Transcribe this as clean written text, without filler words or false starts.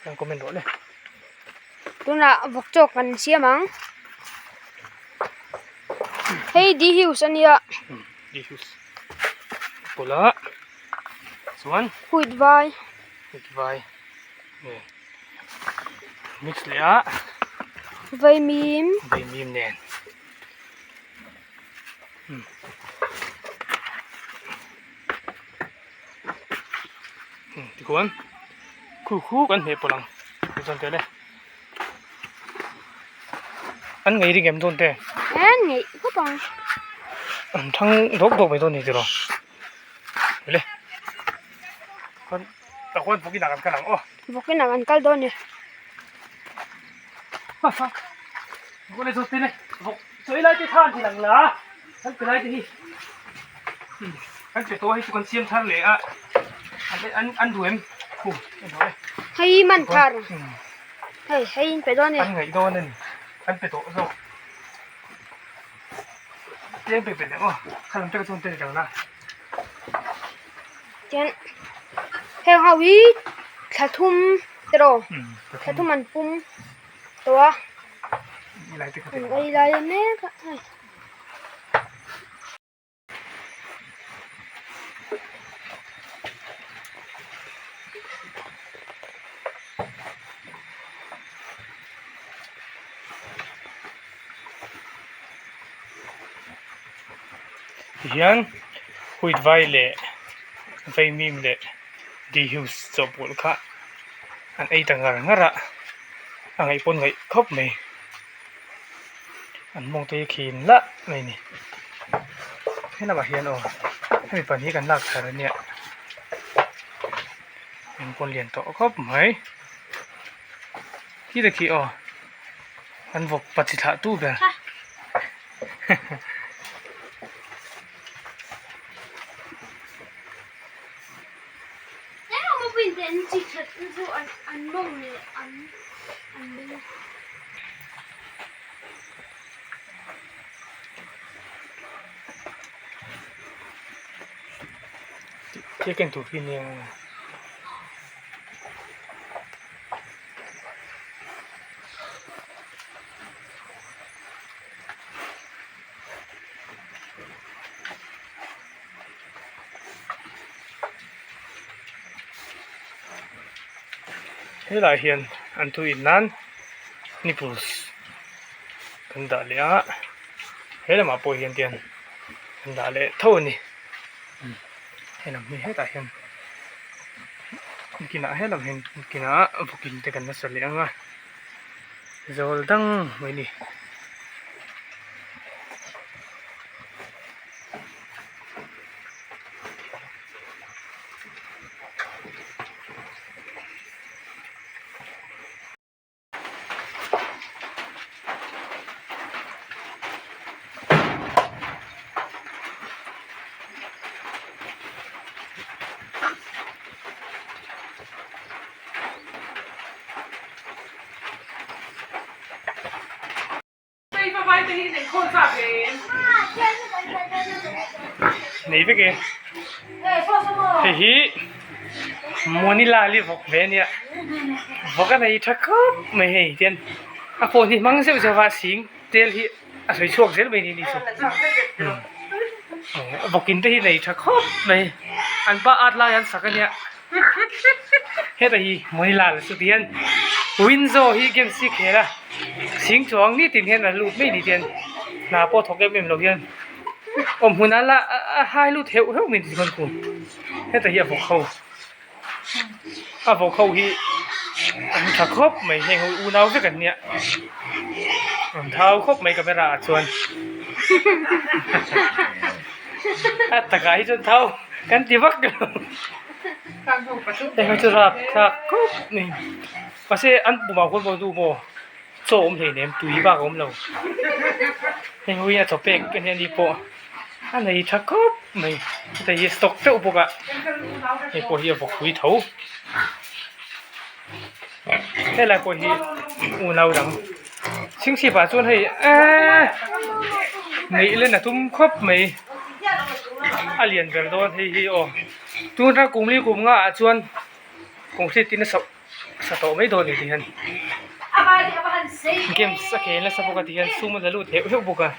Lo comment rawh le. Tunah vawk chaw kan siam ang. Hei D Hughes a nia. D Hughes. Pawlh a. Chuan. Wheat vai. Wheat vai. Mix leh a. Vaimim. Vaimim nen. Tikhuan khu khu kan hmeh pawlh ang chuan teh le an ngei ring em dawn te an ngei khawp ang an thang dawk dawk mai dawn ni tiraw le khuan tah khuan vawk inah kan kal ang aw vawk inah kan kal dawn ni vawk le zawt te le vawk chawi lai te khan ti lang la kan pe lai te hi kan pe tawh a hei chu kan siam thar leh a an an duh em khu en tawh e hei man thar hei hei in pe dawn e an ngaih dawn a ni an pe tawh zawk tlem pe pe leh aw khalam te ka chuan te ni lang la Tian heng ho hi thla thum tiraw thla thum an pum tawh a an ei lai mek a hei. Tihian wheat vai leh vaimim leh dihus chawhpawlh kha an ei ta ngar ngar a a ngaih pawn ngaih khawp mai an mawng te hi khin lah mai a ni helamah hian aw hemi pahnih hi kan lak thar ania an pawn lian tawh khawp mai khi te khi aw an vawk pa chi thlah tu ber. Chicken tur hi nia. Helaiah hian an thu in nan nipples kan dah leh a he lamah pawh hian tian an dah leh tho a ni helam hi hetah hian kinah helam hian kinah vawkin te kan nasa leh ang a. Zawl dang mai ni. Nei vek e hei hi Monila li vawk ve ania vawk a nei tha khawp mai hei tian a phone hi hmang zeuh zeuh a sing tel hi a sawi chhuak zel mai ni ni chu vawk in te hi nei tha khawp mai an pa at lai an sak ania heta hi Monila la chu tihian winzo hi game si khel a sing chuang nitin hian a lut mai ni tian hna pawh thawk em em lo hian awm hmun a la a hai lut heuh heuh mai ni chuan ku heta hi a vawk ho a vawk ho hi an tha khawp mai heng ho unau vek an nia an thau khawp mai camera ah chuan a takah hi chuan thau kan ti vak lo heng ho chu rap thlak khawp mai mahse an pumah khuan pawh duh maw chaw awm hleinem tui bak a awm lo heng ho hi a chaw pek a nia ni pawh. A nei tha khawp mai heta hi stock teuh bawk a hei pawh hi a vawk pui tho helai pawh hi unau dang chhingchhip ah chuan hei eee neih len a tum khawp mai a lian ber dawn hei hi aw tun atang kum li kum nga ah chuan concrete in a sauh. sa tawh mai dawn a ni ti hian games a khel nasa bawk a ti hian sum a la lut heuh heuh bawk a.